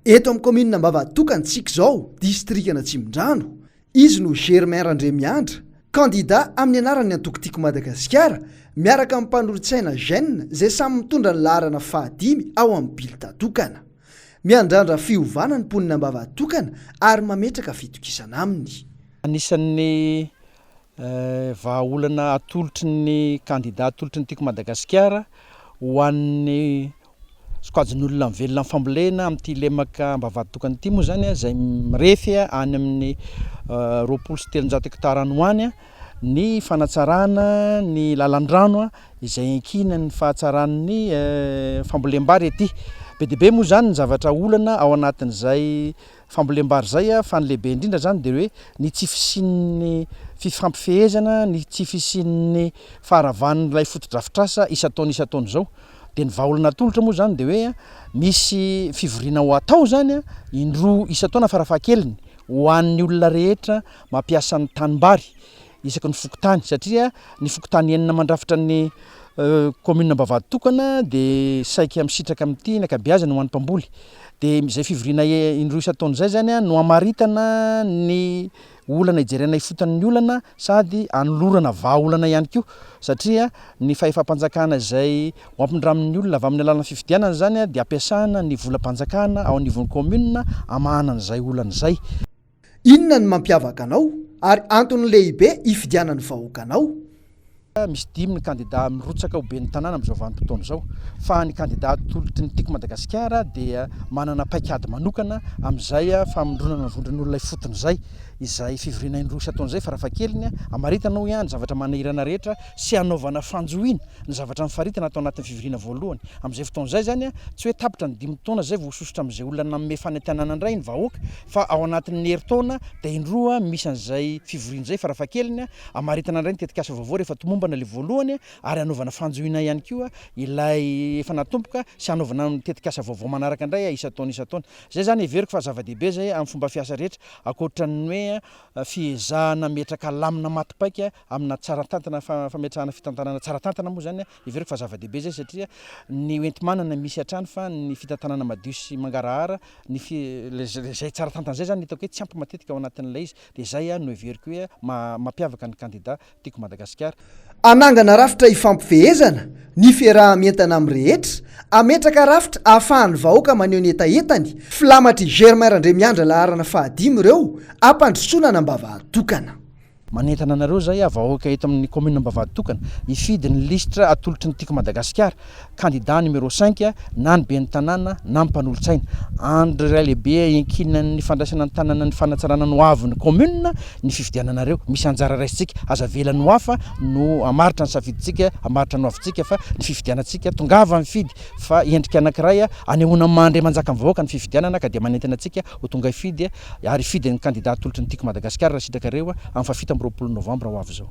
Eto amin'ny kaominina Ambavahaditokana isika izao, distrikan'Atsimondrano. Izy no Germain Randriamiandra, kandida amin'ny anaran'ny antoko Tiako Madagasikara, miaraka amin'ny mpanolotsaina Gène izay samy mitondra ny laharana fahadimy ao amin'ny bilta tokana. Miandrandra fiovana ny mponina Ambavahaditokana ary mametraka fitokisana aminy. Anisan'ny vahaolana atolotry ny kandida atolotry ny Tiako Madagasikara ho an'ny sokajin'olona mivelona amin'ny fambolena amin'ity lemaka Ambavahaditokana ity moa izany izay mirefy any amin'ny 320 hektara any ho any ny fanatsarana ny lalan-drano izay iankinan'ny fahatsaran'ny fambolem-bary ety. Be dia be moa izany ny zavatra olana ao anatin'izay fambolem-bary izay fa ny lehibe indrindra izany dia hoe ny tsy fisian'ny fifampifehezana, ny tsy fisian'ny faharavan'ilay fotodrafitrasa isan-taona isan-taona izao. Dia ny vahaolana atolotra moa izany dia hoe misy fivoriana ho atao izany indroa isan-taona farafahakeliny ho an'ny olona rehetra mampiasa ny tanimbary isaky ny fokontany satria ny fokontany enina mandrafitra ny commune Ambavahaditokana dia saika misitraka amin'ity ny ankabeazany ho an'ny mpamboly. Dia izay fivoriana indroa isan-taona izay izany no hamaritana ny olana hijerena ifotony ny olana sady hanolorana vahaolana ihany koa satria ny fahefam-panjakana izay ho ampindramin'ny olona avy amin'ny alalan'ny fifidianana izany dia ampiasana ny volam-panjakana ao anivon'ny commune hamahana an'izay olana izay. Inona no mampiavaka anao ary antony lehibe hifidianan'ny vahoaka anao? Misy dimy ny kandida mirotsaka ho ben'ny tanàna amin'izao vanim-potoana izao fa ny kandida atolotry ny Tiako Madagasikara dia manana paikady manokana amin'izay famondronana ny vondron'olona ifotony izay, izay fivoriana indroa isan-taona izay farafahakeliny hamaritana hoy aho ny zavatra manahirana rehetra sy hanaovana fanjohiana ny zavatra nofaritana tao anatin'ny fivoriana voalohany. Amin'izay fotoana izay izany tsy hoe tapitra ny dimy taona izay vao ho sosotra amin'izay olona nanome fanentanana indray ny vahoaka fa ao anatin'ny herintaona dia indroa misy an'izay fivoriana izay farafahakeliny Hamaritana indray ny tetikasa vaovao rehefa tomombana ilay voalohany ary hanaovana fanjohiana ihany koa ilay efa natomboka sy hanaovana ny tetikasa vaovao manaraka indray isan-taona isan-taona. Izay izany heveriko fa zava-dehibe izay amin'ny fomba fiasa rehetra ankoatra ny hoe fiezahana hametraka lamina maty paika amina tsara tantana fametrahana fitantanana tsara tantana moa izany heveriko fa zava-dehibe izay satria ny hoenti-manana misy hatrany fa ny fitantanana madio sy mangarahara ny izay tsara tantana izay izany no hitako hoe tsy ampy matetika ao anatin'ilay izy. Dia izay no heveriko hoe mampiavaka ny kandida Tiako Madagasikara. Hanangana rafitra ifampifehezana, ny fiaraha-mientana amin'ny rehetra, hametraka rafitra ahafahan'ny vahoaka maneho ny hetahetany, filamatr'i Germain Randriamiandra laharana fahadimy ireo, hampandrosoana an'Ambavahaditokana. Manentana anareo izay aho vahoaka eto amin'ny commune Ambavahaditokana hifidy ny lisitra atolotry ny Tiako Madagasikara, candidat numéro cinq na ny ben'ny tanàna na ny mpanolotsaina. Andry iray lehibe iankinan'ny fandraisana an-tanana ny fanatsarana ny hoavin'ny commune ny fifidiananareo. Misy anjara raisintsika, aza avela ny ho hafa no hamaritra ny safidintsika, hamaritra ny hoavintsika fa ny fifidianantsika, tongava mifidy fa endrika anankiray anehoana mandre manjaka ny vahoaka ny fifidianana ka dia manentana antsika ho tonga hifidy ary hifidy ny candidat atolotry ny Tiako Madagasikara raha sitrakareo amin'ny faha 27 novambra ho avy izao.